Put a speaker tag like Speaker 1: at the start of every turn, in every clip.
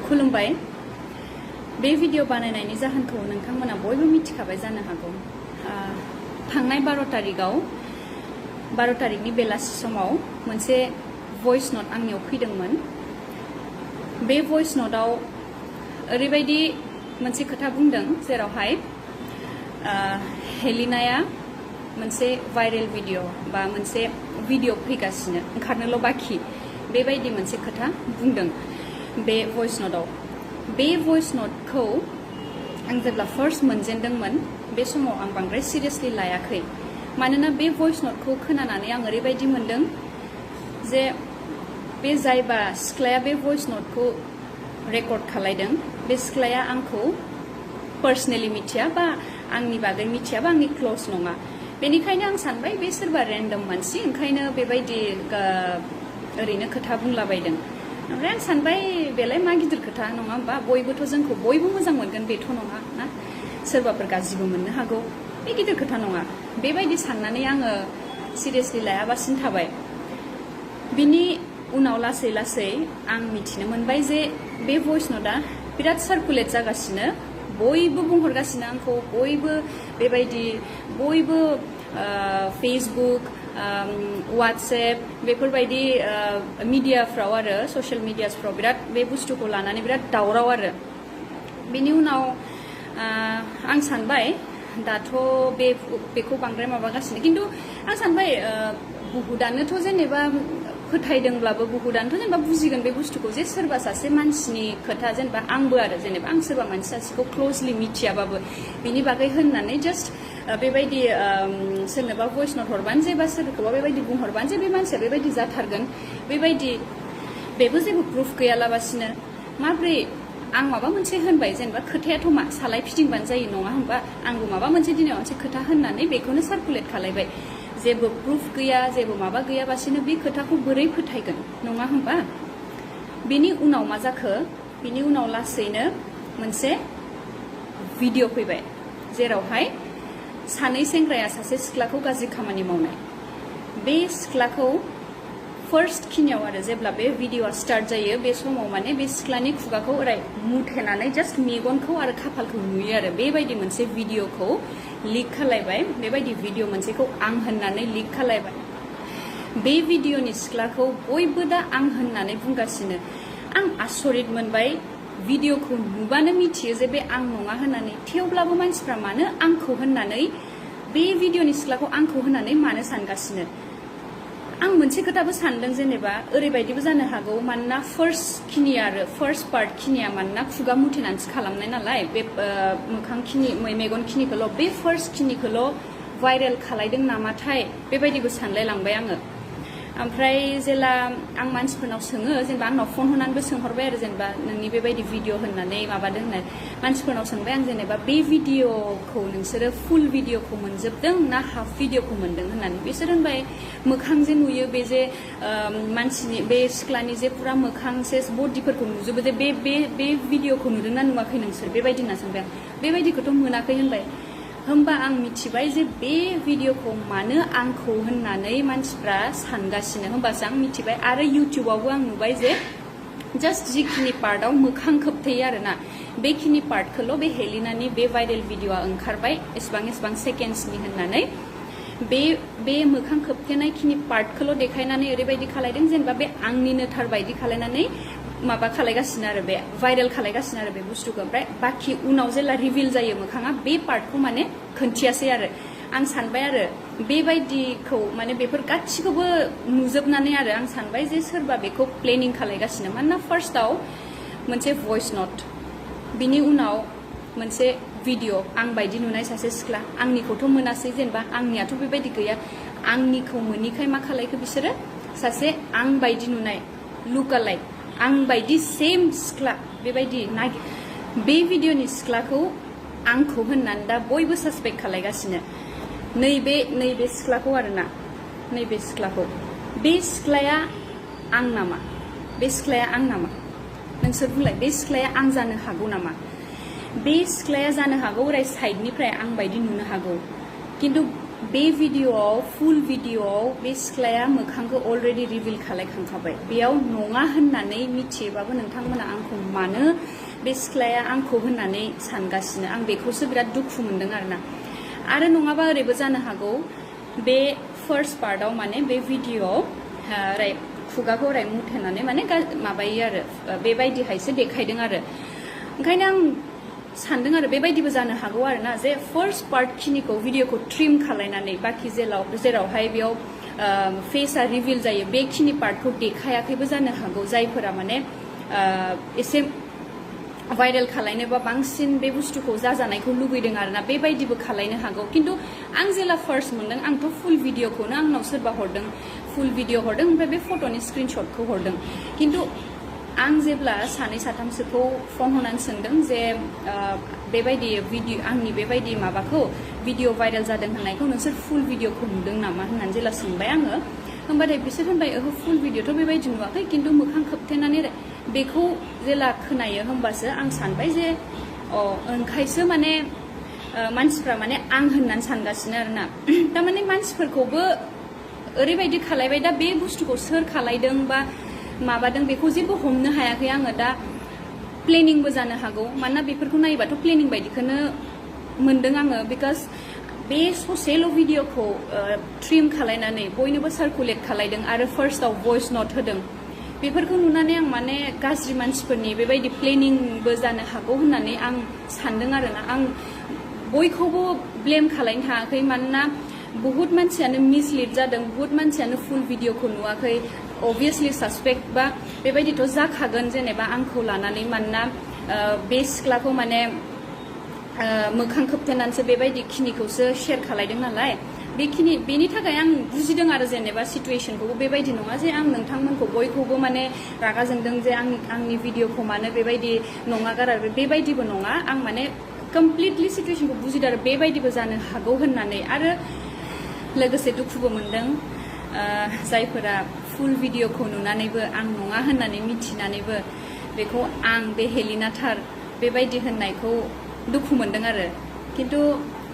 Speaker 1: खुलुमबाय बे भिडिअ बानायनायनि जाहोनखौ नोंथांमोना बयबो मिथिखाबाय जानो हागौ थांनाय 12 तारिखनि बेलासि समाव मोनसे भइस नोट आंनियाव फैदोंमोन बे भइस नोटआव ओरैबायदि मोनसे खोथा बुंदों जेरावहाय हेलिनाया मोनसे भाइरेल भिडिअ बा मोनसे भिडिअ फैगासिनो ओंखारनोल' बाखि बेबायदि मोनसे खोथा बुंदों बे भइस नोटआव बे भइस नोटखौ आं जेब्ला फार्स्ट मोनजेनदोंमोन बे समाव आं बांद्राय सिरियासलि लायाखै मानोना बे भइस नोटखौ खोनानानै आं ओरैबायदि मोनदों जे बे जायबा सिख्लाया बे भइस नोटखौ रेकर्ड खालायदों बे सिख्लाया आंखौ पार्सनेलि मिथिया बा आंनि बागै मिथिया बा आंनि क्लोज नङा बेनिखायनो आं सानबाय बे सोरबा रेन्डम मानसि ओंखायनो बेबायदि ओरैनो खोथा बुंलाबायदों ओमफ्राय आं सानबाय बेलाय मा गिदिर खोथा नङा होमबा बयबोथ' जोंखौ बयबो मोजां मोनगोन बेथ' नङा ना सोरबाफोर गाज्रिबो मोननो हागौ बे गिदिर खोथा नङा बेबायदि साननानै आङो सिरियासलि लायाबासिनो थाबाय बिनि उनाव लासै लासै आं मिथिनो मोनबाय जे बे भइस नोटआ बिराद सार्कुलेट जागासिनो बयबो बुंहरगासिनो आंखौ बयबो बेबायदि बयबो फेसबुक वाट्सएप बेफोरबायदि मिडियाफ्राव आरो ससियेल मिडियासफ्राव बिराद बे बुस्थुखौ लानानै बिराद दावराव आरो बेनि उनाव आं सानबाय दाथ' बेखौ बांद्राय माबागासिनो खिन्थु आं सानबाय बुहुदानोथ' जेनेबा फोथायदोंब्लाबो बुहुदानोथ' जेनेबा बुजिगोन बे बुस्थुखौ जे सोरबा सासे मानसिनि खोथा जेनेबा आंबो आरो जेनेबा आं सोरबा मानसि सासेखौ क्ल'जलि मिथियाबाबो बिनि बागै होननानै जास्ट बेबायदि सोरनोबा भइस नोट हरबानो जे बा सोरखौबा बेबायदि बुंहरबानो जे बे मानसिया बेबायदि जाथारगोन बेबायदि बेबो जेबो प्रुफ गैयालाबासिनो माब्रै आं माबा मोनसे होनबाय जेनेबा खोथायाथ' मा सालाय फिदिंबानो जायो नङा होमबा आंबो माबा मोनसे दिनाव मोनसे खोथा होननानै बेखौनो सार्कुलेट खालायबाय जेबो प्रुफ गैया जेबो माबा गैयाबासिनो बे खोथाखौ बोरै फोथायगोन नङा होमबा बेनि उनाव मा जाखो बिनि उनाव लासैनो मोनसे भिडिअ फैबाय जेरावहाय सानै सेंग्राया सासे सिख्लाखौ गाज्रि खामानि मावनाय बे सिख्लाखौ फार्स्ट खिनियाव आरो जेब्ला बे भिडिअआ स्टार्ट जायो बे समाव माने बे सिख्लानि खुगाखौ ओरै मुथेनानै जास्ट मेगनखौ आरो खाफालखौ नुयो आरो बेबायदि मोनसे भिडिअखौ लिक खालायबाय बेबायदि भिडिअ मोनसेखौ आं होननानै लिक खालायबाय बे भिडिअनि सिख्लाखौ बयबो दा आं होननानै बुंगासिनो आं आसरित मोनबाय भिडिअखौ नुबानो मिथियो जे बे आं नङा होननानै थेवब्लाबो मानसिफ्रा मानो आंखौ होननानै बे भिडिअनि सिख्लाखौ आंखौ होननानै मानो सानगासिनो आं मोनसे खोथाबो सानदों जेनेबा ओरैबायदिबो जानो हागौ मानोना फार्स्ट पार्ट खिनिया मानोना खुगा मुथेनानैसो खालामनाय नालाय बे मोखां खिनि मेगन खिनिखौल' बे फार्स्ट खिनिखौल' भाइरेल खालायदों नामाथाय बेबायदिबो सानलाय लांबाय आङो ओमफ्राय जेला आं मानसिफोरनाव सोङो जेनेबा आंनाव फन हरनानैबो सोंहरबाय आरो जेनेबा नोंनि बेबायदि भिडिअ होननानै माबादों होननानै मानसिफोरनाव सोंबाय आं जेनेबा बे भिडिअखौ नोंसोरो फुल भिडिअखौ मोनजोबदों ना हाफ भिडिअखौ मोनदों होननानै बिसोर होनबाय मोखां जे नुयो बे जे मानसिनि बे सिख्लानि जे पुरा मोखां सेस बडिफोरखौ नुजोबो जे बे भिडिअखौ नुदोंना नुवाखै नोंसोर बेबायदि होनना सोंबाय आं बेबायदिखौथ' मोनाखै होनबाय होमबा आं मिथिबाय जे बे भिडिअखौ मानो आंखौ होननानै मानसिफ्रा सानगासिनो होमबासो आं मिथिबाय आरो इउटिउबावबो आं नुबाय जे जास्ट जिखिनि पार्टआव मोखां खोबथेयो आरोना बेखिनि पार्टखौल' बे हेलिनानि बे भाइरेल भिडिअआ ओंखारबाय एसेबां सेकेन्ड्सनि होननानै बे मोखां खोबथेनाय खिनि पार्टखौल' देखायनानै ओरैबायदि खालायदों जेनेबा बे आंनिनो थार बायदि खालायनानै माबा खालायगासिनो आरो बे भाइरेल खालायगासिनो आरो बे बुस्थुखौ ओमफ्राय बाखि उनाव जेला रिभिल जायो मोखाङा बे पार्टखौ माने खोन्थियासै आरो आं सानबाय आरो बेबायदिखौ माने बेफोर गासिखौबो नुजोबनानै आरो आं सानबाय जे सोरबा बेखौ प्लेनिं खालायगासिनो मानोना फार्स्टआव मोनसे भइस नोट बिनि उनाव मोनसे भिडिअ आं बायदि नुनाय सासे सिख्ला आंनिखौथ' मोनासै जेनेबा आंनियाथ' बेबायदि गैया आंनिखौ मोनिखाय मा खालायखो बिसोरो सासे आं बायदि नुनाय लुकालाइक आं बायदि सेम सिख्ला बेबायदि बे भिडिअनि सिख्लाखौ आंखौ होननानै दा बयबो सासपेक्ट खालायगासिनो नैबे सिख्लाखौ आरोना नैबे सिख्लाखौ बे सिख्लाया आं नामा बे सिख्लाया आं नामा नोंसोर बुंलाय बे सिख्लाया आं जानो हागौ नामा बे सिख्लाया जानो हागौ ओरै साइडनिफ्राय आं बायदि नुनो हागौ खिन्थु बे भिडिअआव फुल भिडिअआव बे सिख्लाया मोखांखौ अलरेडि रिभिल खालायखांखाबाय बेयाव नङा होननानै मिथियोबाबो नोंथांमोना आंखौ मानो बे सिख्लाया आंखौ होननानै सानगासिनो आं बेखौसो बिराद दुखु मोनदों आरो नङाबा ओरैबो जानो हागौ बे फार्स्ट पार्टआव माने बे भिडिअआव ओरै खुगाखौ ओरै मुथेनानै माने माबायो आरो बेबायदिहायसो देखायदों आरो ओंखायनो आं सानदों आरो बेबायदिबो जानो हागौ आरोना जे फार्स्ट पार्ट खिनिखौ भिडिअखौ ट्रिम खालायनानै बाखि जेरावहाय बेयाव फेसआ रिभिल जायो बेखिनि पार्टखौ देखायाखैबो जानो हागौ जायफोरा माने एसे भाइरेल खालायनोबा बांसिन बे बुस्थुखौ जाजानायखौ लुगैदों आरोना बेबायदिबो खालायनो हागौ खिन्थु आं जेला फार्स्ट मोनदों आंथ' फुल भिडिअखौनो आंनाव सोरबा हरदों फुल भिडिअ हरदों ओमफ्राय बे फट'नि स्क्रिनशटखौ हरदों खिन्थु आं जेब्ला सानै साथामसोखौ फन हरनानै सोंदों जे बेबायदि भिडिअ आंनि बेबायदि माबाखौ भिडिअ भाइरेल जादों होननायखौ नोंसोर फुल भिडिअखौ नुदों नामा होननानै जेला सोंबाय आङो होमबाथाय बिसोर होनबाय ओहो फुल भिडिअथ' बेबायदि नुवाखै खिन्थु मोखां खोबथेनानै बेखौ जेला खोनायो होमबासो आं सानबाय जे ओंखायसो माने मानसिफ्रा माने आं होननानै सानगासिनो आरोना थारमाने मानसिफोरखौबो ओरैबायदि खालायबाय दा बे बुस्थुखौ सोर खालायदों बा माबादों बेखौ जेबो हमनो हायाखै आङो दा प्लेनिंबो जानो हागौ मानोना बेफोरखौ नायोबाथ' प्लेनिं बायदिखौनो मोनदों आङो बिकज बे ससेल' भिडिअखौ ट्रिम खालायनानै बयनोबो सार्कुलेट खालायदों आरो फार्स्टआव भइस नट होदों बेफोरखौ नुनानै आं माने गाज्रि मानसिफोरनि बेबायदि प्लेनिंबो जानो हागौ होननानै आं सानदों आरोना आं बयखौबो ब्लेम खालायनो हायाखै मानोना बहुत मानसियानो मिसलिड जादों बहुत मानसियानो फुल भिडिअखौ नुवाखै अभियासलि सासपेक्ट बा बेबायदिथ' जाखागोन जेनेबा आंखौ लानानै मानोना बे सिख्लाखौ माने मोखां खोबथेनानैसो बेबायदि खिनिखौसो शेयार खालायदों नालाय बेनि थाखाय आं बुजिदों आरो जेनेबा सिटुएशनखौबो बेबायदि नङा जे आं नोंथांमोनखौ बयखौबो माने रागा जोंदों जे आंनि भिडिअखौ मानो बेबायदि नङा गारा बेबायदिबो नङा आं माने कमप्लिटलि सिटुएशनखौ बुजिदों आरो बेबायदिबो जानो हागौ होननानै आरो लोगोसे दुखुबो मोनदों जायफोरा फुल भिडिअखौ नुनानैबो आं नङा होननानै मिथिनानैबो बेखौ आं बे हेलिना थार बेबायदि होननायखौ दुखु मोनदों आरो खिन्थु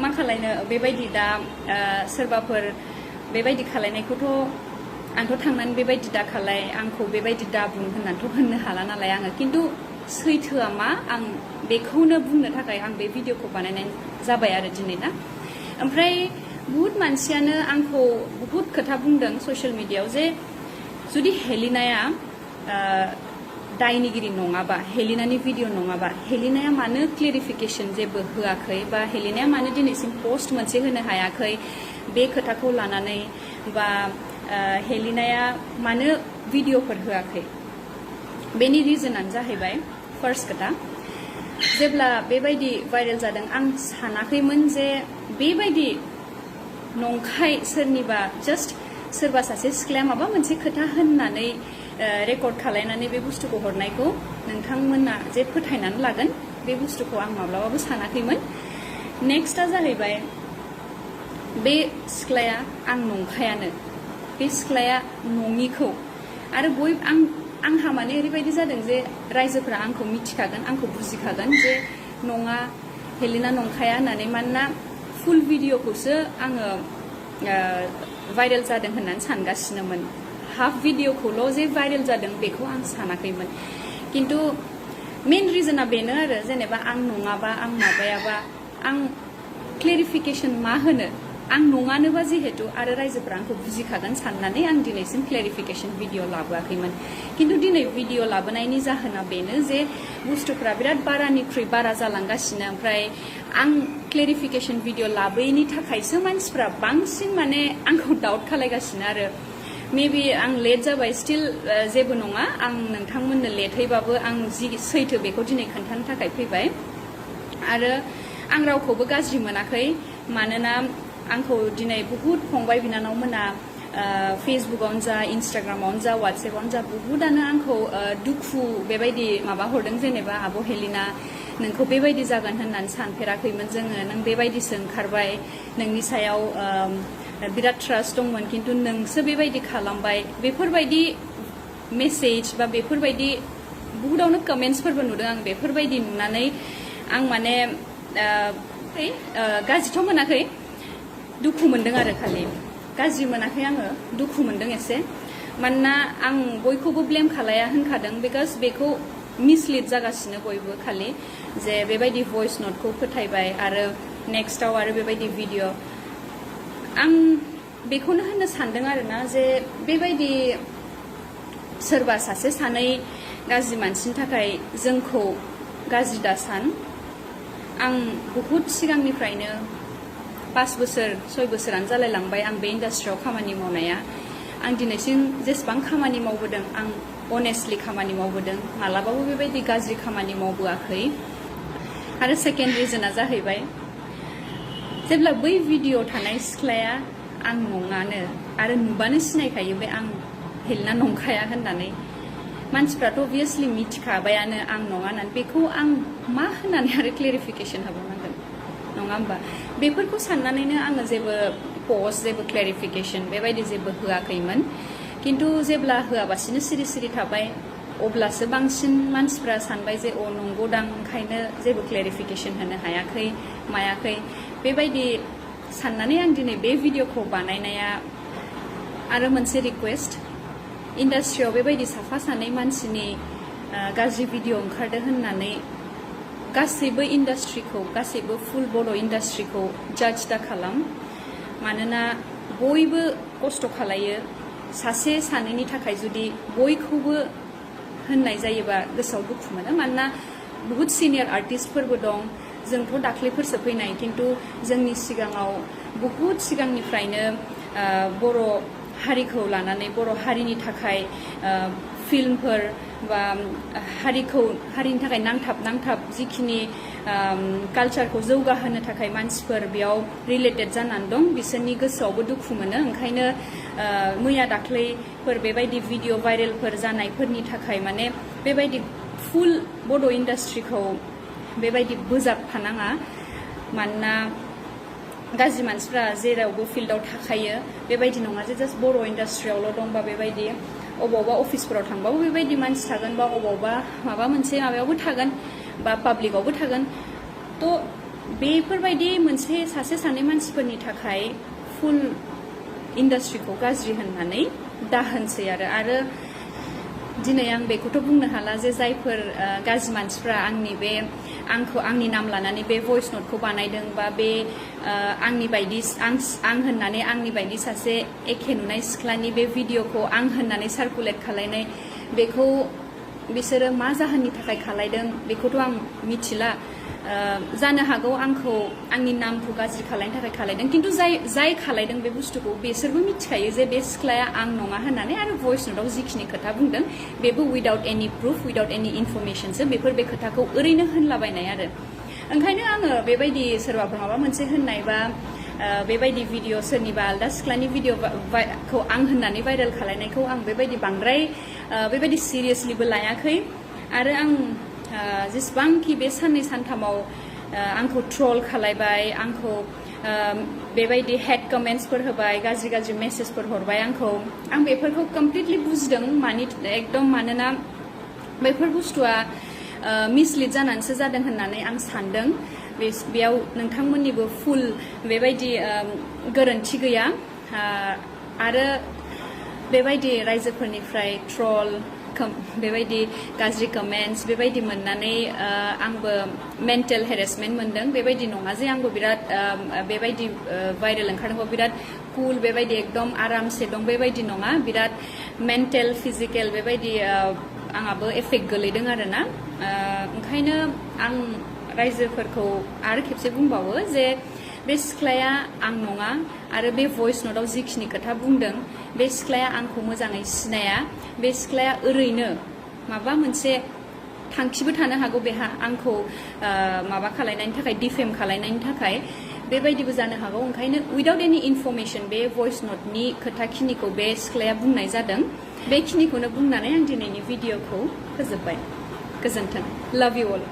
Speaker 1: मा खालायनो बेबायदि दा सोरबाफोर बेबायदि खालायनायखौथ' आंथ' थांनानै बेबायदि दा खालाय आंखौ बेबायदि दा बुं होननानैथ' होननो हाला नालाय आङो खिन्थु सैथोआ मा आं बेखौनो बुंनो थाखाय आं बे भिडिअखौ बानायनाय जाबाय आरो दिनै ना ओमफ्राय बहुत मानसियानो आंखौ बहुत खोथा बुंदों ससियेल मिडियायाव जे जुदि हेलिनाया दायनिगिरि नङाबा हेलिनानि भिडिअ नङाबा हेलिनाया मानो क्लेरिफिकेसन जेबो होआखै बा हेलिनाया मानो दिनैसिम पस्ट मोनसे होनो हायाखै बे खोथाखौ लानानै बा हेलिनाया मानो भिडिअफोर होआखै बेनि रिजनानो जाहैबाय फार्स्ट खोथा जेब्ला बेबायदि भाइरेल जादों आं सानाखैमोन जे बेबायदि नंखाय सोरनिबा जास्ट सोरबा सासे सिख्लाया माबा मोनसे खोथा होननानै रेकर्ड खालायनानै बे बुस्थुखौ हरनायखौ नोंथांमोना जे फोथायनानै लागोन बे बुस्थुखौ आं माब्लाबाबो सानाखैमोन नेक्स्टआ जाहैबाय बे सिख्लाया आं नंखायानो बे सिख्लाया नङिखौ आरो आंहा माने ओरैबायदि जादों जे रायजोफोरा आंखौ मिथिखागोन आंखौ बुजिखागोन जे नङा हेलिना नंखाया होननानै मानोना फुल भिडिअखौसो आङो भाइरेल जादों होननानै सानगासिनोमोन हाफ भिडिअखौल' जे भाइरेल जादों बेखौ आं सानाखैमोन खिन्थु मेन रिजना बेनो आरो जेनेबा आं नङाबा आं माबायाबा आं क्लेरिफिकेसन मा होनो आं नङानोबा जिहेतु आरो रायजोफोरा आंखौ बुजिखागोन साननानै आं दिनैसिम क्लेरिफिकेसन भिडिअ लाबोआखैमोन खिन्थु दिनै भिडिअ लाबोनायनि जाहोना बेनो जे बुस्थुफ्रा बिराद बारानिख्रुइ बारा जालांगासिनो ओमफ्राय आं क्लेरिफिकेसन भिडिअ लाबोयैनि थाखायसो मानसिफ्रा बांसिन माने आंखौ डाउट खालायगासिनो आरो मेबि आं लेट जाबाय स्टिल जेबो नङा आं नोंथांमोननो लेटैबाबो आं जि सैथो बेखौ दिनै खोन्थानो थाखाय फैबाय आरो आं रावखौबो गाज्रि मोनाखै मानोना आंखौ दिनै बहुत फंबाय बिनानावमोना फेसबुकआवनो जा इन्स्टाग्रामावनो जा वाट्सएपआवनो जा बहुतानो आंखौ दुखु बेबायदि माबा हरदों जेनेबा आब' हेलिना नोंखौ बेबायदि जागोन होननानै सानफेराखैमोन जोङो नों बेबायदिसो ओंखारबाय नोंनि सायाव बिराद ट्रास्ट दंमोन खिन्थु नोंसो बेबायदि खालामबाय बेफोरबायदि मेसेज बा बेफोरबायदि बहुतावनो कमेन्ट्सफोरबो नुदों आं बेफोरबायदि नुनानै आं माने गाज्रिथ' मोनाखै दुखु मोनदों आरो खालि गाज्रि मोनाखै आङो दुखु मोनदों एसे मानोना आं बयखौबो ब्लेम खालाया होनखादों बिकज बेखौ मिसलिड जागासिनो बयबो खालि जे बेबायदि भइस नटखौ फोथायबाय आरो नेक्स्टआव आरो बेबायदि भिडिअ आं बेखौनो होननो सानदों आरोना जे बेबायदि सोरबा सासे सानै गाज्रि मानसिनि थाखाय जोंखौ गाज्रि दासान आं बहुत सिगांनिफ्रायनो 5 बोसोर 6 बोसोरानो जालायलांबाय आं बे इन्डास्ट्रियाव खामानि मावनाया आं दिनैसिम जेसेबां खामानि मावबोदों आं अनेस्टलि खामानि मावबोदों मालाबाबो बेबायदि गाज्रि खामानि मावबोआखै आरो सेकेन्ड रिजोना जाहैबाय जेब्ला बै भिडिअ थानाय सिख्लाया आं नङानो आरो नुबानो सिनायखायो बे आं हेलिना नंखाया होननानै मानसिफ्राथ' अबभियासलि मिथिखाबायानो आं नङा होननानै बेखौ आं मा होननानै आरो क्लेरिफिकेसन होबावनांगोन नङा होमबा बेफोरखौ साननानैनो आङो जेबो पस्ट जेबो क्लेरिफिकेसन बेबायदि जेबो होआखैमोन किन्तु जेब्ला होआबासिनो सिरि सिरि थाबाय अब्लासो बांसिन मानसिफ्रा सानबाय जे अ नंगौदां ओंखायनो जेबो क्लेरिफिकेसन होनो हायाखै मायाखै बेबायदि साननानै आं दिनै बे भिडिअखौ बानायनाया आरो मोनसे रिक्वेस्ट इन्डास्ट्रियाव बेबायदि साफा सानै मानसिनि गाज्रि भिडिअ ओंखारदों होननानै गासैबो इन्डास्ट्रिखौ गासैबो फुल बर' इन्डास्ट्रिखौ जाज दा खालाम मानोना बयबो खस्थ' खालायो सासे सानैनि थाखाय जुदि बयखौबो होननाय जायोबा गोसोआव दुखु मोनो मानोना बहुत सिनियर आर्टिस्टफोरबो दं जोंथ' दाख्लैफोरसो फैनाय किन्तु जोंनि सिगाङाव बहुत सिगांनिफ्रायनो बर' हारिखौ लानानै बर' हारिनि थाखाय फिल्मफोर बा हारिनि थाखाय नांथाब जिखिनि कालचारखौ जौगाहोनो थाखाय मानसिफोर बेयाव रिलेटेड जानानै दं बिसोरनि गोसोआवबो दुखु मोनो ओंखायनो मैया दाख्लैफोर बेबायदि भिडिअ भाइरेलफोर जानायफोरनि थाखाय माने बेबायदि फुल बड' इन्डास्ट्रिखौ बेबायदि बोजाबफानाङा मानोना गाज्रि मानसिफ्रा जेरावबो फिल्डआव थाखायो बेबायदि नङा जे जास्ट बर' इन्डास्ट्रियावल' दंबा बेबायदि अबावबा अफिसफोराव थांबाबो बेबायदि मानसि थागोन बा अबावबा माबा मोनसे माबायावबो थागोन बा पाब्लिकआवबो थागोन थ' बेफोरबायदि मोनसे सासे सानै मानसिफोरनि थाखाय फुल इन्डास्ट्रिखौ गाज्रि होननानै दाहोनसै आरो दिनै आं बेखौथ' बुंनो हाला जे जायफोर गाज्रि मानसिफ्रा आंनि नाम लानानै बे भइस नटखौ बानायदों बा बे आंनि बायदि आं होननानै आंनि बायदि सासे एखे नुनाय सिख्लानि बे भिडिअखौ आं होननानै सार्कुलेट खालायनाय बेखौ बिसोरो मा जाहोननि थाखाय खालायदों बेखौथ' आं मिथिला जानो हागौ आंनि नामखौ गाज्रि खालायनो थाखाय खालायदों किन्तु जाय खालायदों बे बुस्थुखौ बिसोरबो मिथिखायो जे बे सिख्लाया आं नङा होननानै आरो भइस नटआव जिखिनि खोथा बुंदों बेबो उइदाउट एनि प्रुफ उइदाउट एनि इनफरमेसनसो बे खोथाखौ ओरैनो होनलाबायनाय आरो ओंखायनो आङो बेबायदि सोरबाफोर माबा मोनसे होननाय बा बेबायदि भिडिअ सोरनिबा आलदा सिख्लानि भिडिअखौ आं होननानै भाइरेल खालायनायखौ आं बेबायदि बांद्राय बेबायदि सिरियासलिबो लायाखै आरो आं जेसेबांखि बे साननै सानथामाव आंखौ ट्रल खालायबाय आंखौ बेबायदि हेड कमेन्ट्सफोर होबाय गाज्रि मेसेजफोर हरबाय आं बेफोरखौ कमप्लिटलि बुजिदों एकदम मानोना बेफोर बुस्थुआ मिसलिड जानानैसो जादों होननानै आं सानदों बेयाव नोंथांमोननिबो फुल बेबायदि गोरोन्थि गैया आरो बेबायदि रायजोफोरनिफ्राय ट्रल बेबायदि गाज्रि कमेन्ट्स बेबायदि मोननानै आंबो मेन्टेल हेरेसमेन्ट मोनदों बेबायदि नङा जे आंबो बिराद बेबायदि भाइरेल ओंखारदोंबा बिराद कुल बेबायदि एकदम आरामसे दं बेबायदि नङा बिराद मेन्टेल फिजिकेल बेबायदि आंहाबो एफेक्ट गोलैदों आरोना ओंखायनो आं रायजोफोरखौ आरो खेबसे बुंबावो जे बे सिख्लाया आं नङा आरो बे भइस नटआव जिखिनि खोथा बुंदों बे सिख्लाया आंखौ मोजाङै सिनाया बे सिख्लाया ओरैनो माबा मोनसे थांखिबो थानो हागौ बेहा आंखौ माबा खालायनायनि थाखाय डिफेम खालायनायनि थाखाय बेबायदिबो जानो हागौ ओंखायनो उइदाउट एनि इनफरमेसन बे भइस नटनि खोथाखिनिखौ बे सिख्लाया बुंनाय जादों बेखिनिखौनो बुंनानै आं दिनैनि भिडिअखौ फोजोबबाय गोजोन्थों लाभ इउ अल